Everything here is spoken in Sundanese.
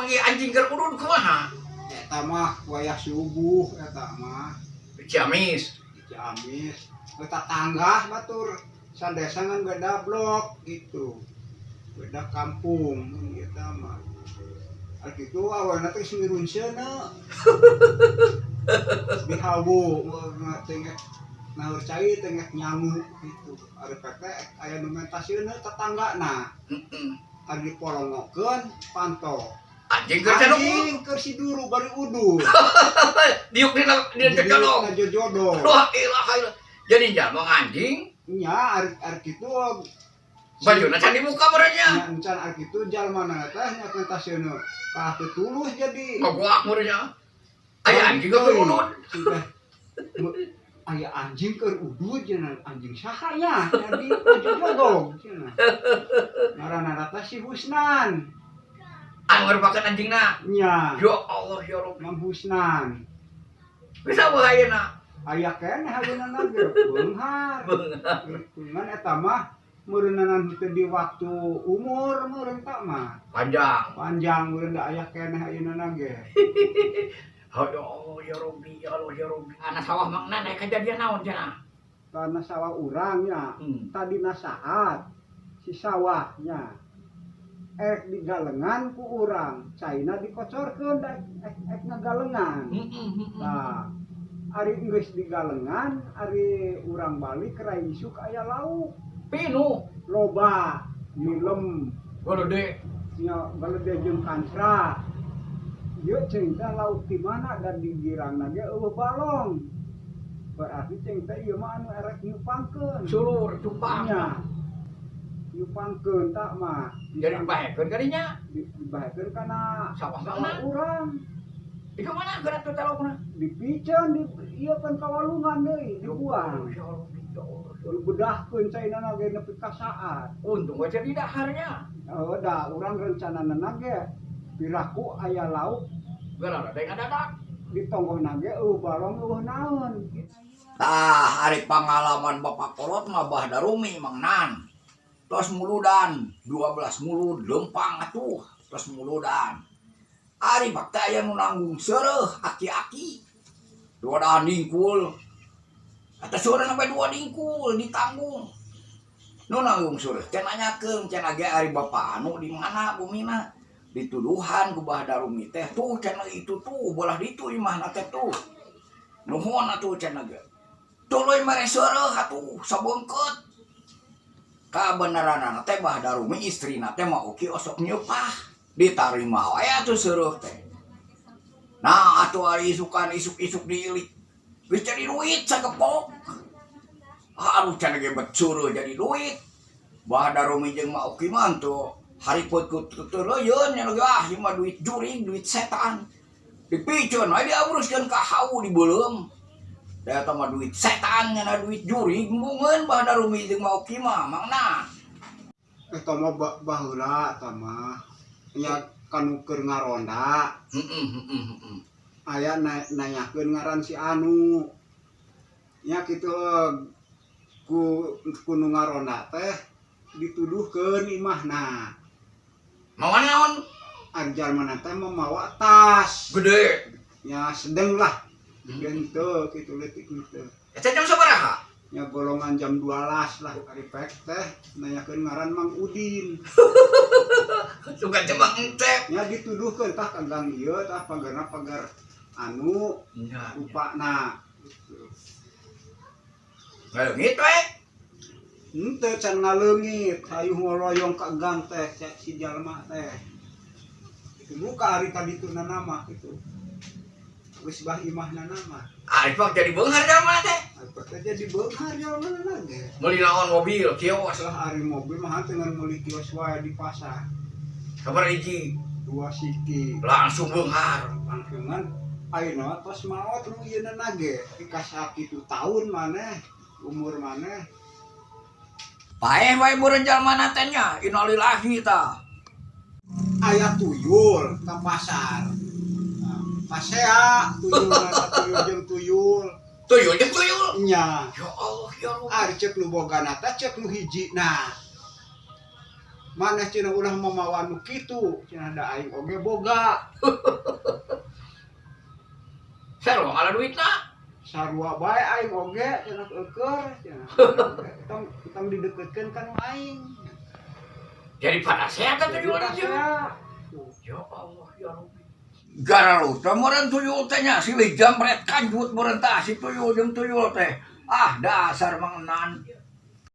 Manggih anjing keur udud kumaha? Eta mah wayah subuh eta mah. Di Ciamis. Di Ciamis. Eta tangga batur sandesa ngan beda blok gitu. Beda kampung eta mah. Ari kitu awalna teh geus mirunseuna. Dihawu teh naheur cai teh nyangu gitu. Ari teh aya nu mentasieuna tetanggana. Ari dipolongokeun panto. Anjing keur cenuk. Anjing keur si duru bari udud. Diuk dina dina jojodong. Dina jojodong. Wah, ilah ilah. Jadi jalma anjing Nya ari ari kitu bajuna can dibuka merenya. Nya encan ari kitu jalmana teh nya mentasieuna. Kalah teu tulus jadi. Ngaguak merenya. Aya anjing keur udud. Sudah. Aya anjing keur udud cenah, anjing saha nya jadi jojodong cenah. Ngaranna teh si Husnan. Anu merupakan anjingna. Nya. Ya Allah ya Rabbi. Mang Husnan. Bisa bahayana. Aya keneh ayeuna ge beunghar. Gitu ngan eta mah meureunanan teu di waktu umur meureun tak mah. Panjang. Panjang meureun da aya keneh ayeuna ge. Ya Allah ya Rabbi, ya Allah ya Rabbi. Anak sawah makna naik kejadian naon cenah? Karena sawah urang nya tadina saat si sawahnya ek digalengan ku urang, caina dikocorkeun da ek, ek ngagalengan. Nah, ari geus digalengan, ari urang balik rai isuk aya lauk. Pinu. Loba nilem. Gede. Nya galede jeung kancra. Ieu cing teh lauk di mana dan di girangna ge euweuh balong, berarti cing teh ieu mah anu erek nyupangkeun. Sulur cupang. Nya nyupangkeun tak mah. Jadi dibahekeun kadinya. Dibahekeun kana sawah sawah mana? Urang. Di mana geura tuh talokna? Dipiceun di ieu kan kawalungan deui dibuang. Ya Allah, ya Allah. Dibedahkeun caina ge nepi ka saat. Untung aja di daharnya. Oh, da urang rencanana ge piraku aya lauk. Geura ada ngadadak. Di tonggohna ge euweuh balong, euweuh naon. Tah, ari pangalaman Bapak Kolot mah Bah Darumi Mang Nan. Tos muludan, 12 mulud lempang atuh, tos muludan. Ari bakta aya nu nanggung seureuh aki-aki. Dua dahan dingkul. Eta seureuh sampai dua dingkul ditanggung. Nu nanggung seureuh teh nanyakeun cenah ge ari bapak anu di mana bumina. Dituduhan ku Bah Darumi teh tuh cenah itu tuh belah ditu imahna teh tuh. Nuhun atuh cenah ge. Tuluy mere seureuh atuh sabeungkeut. Kabeneranana teh Bah Darumi istrina teh mah uki osok nyeupah. Ditarima wae atuh seureuh teh. Nah, atuh ari isukan isuk-isuk diilik. Geus jadi duit sagepok. Aduh, cenah ge bet seureuh jadi duit. Bah Darumi jeung Mak Uki mah tuh hariput ku teureuyun nya ge, ah ieu mah duit jurig, duit setan. Dipiceun we diabruskeun ka hawu dibeuleum. Da eta mah duit setan nya, duit jurig, embungeun Bah Darumi jeung Mak Uki mah mangna. Eta mah baheula eta mah nya kanu keur ngaronda. Heeh heeh heeh. Aya nanyakeun ngaran si anu nya kitu, ku ku nu ngaronda teh dituduhkeun imahna. Mawa naon? Ari jalmana teh memawa tas. Gede. Ya sedeng lah, gede henteu kitu, leutik henteu. Eta jam sabaraha? Nya golongan jam 12 lah. Ari pek teh nanyakeun ngaran Mang Udin. Suka cuma entep. Nya dituduhkeun tah ka gang ieu tah pagarna pagar anu rupana gitu. Ngaleungit we. Henteu, can ngaleungit, hayu ngoloyong ka gang teh si jalma teh. Itu buka ari ka dituna nama gitu. Geus bah imahna nama. Ari pak jadi beunghar jalma teh. Apa teh jadi beunghar jalma ge. Meuli naon, mobil, kios? Lah, ari mobil mah henteu, ngan meuli kios wae di pasar. Sabaraha hiji? Dua siki. Langsung beunghar. Langsungan ayeuna tos maot nu ieu ge. Dika sakitu tahun maneh umur maneh. Paeh wae meureun jalma teh nya. Innalillahi tah. Aya tuyul ka pasar. Nah, pasea tuyul tuyul jeung tuyul. Tuyul jeung tuyul. Nya. Ya Allah ya Allah. Ari cek nu bogana teh cek nu hiji nah. Maneh cenah ulah mamawa nu kitu, cenah da aing oge boga. Sarua ngala duitna. Sarua bae aing oge cenah eueur cenah. Tong tong dideketkeun ka nu aing. Jadi pada sehat atuh Jadi jual pas aja. ya. Ya Allah ya Rabbi. Gara lu teh meureun tuyul teh nya silih jambret kanjut meureun tah si tuyul jeung tuyul teh. Ah, dasar Mang Nan.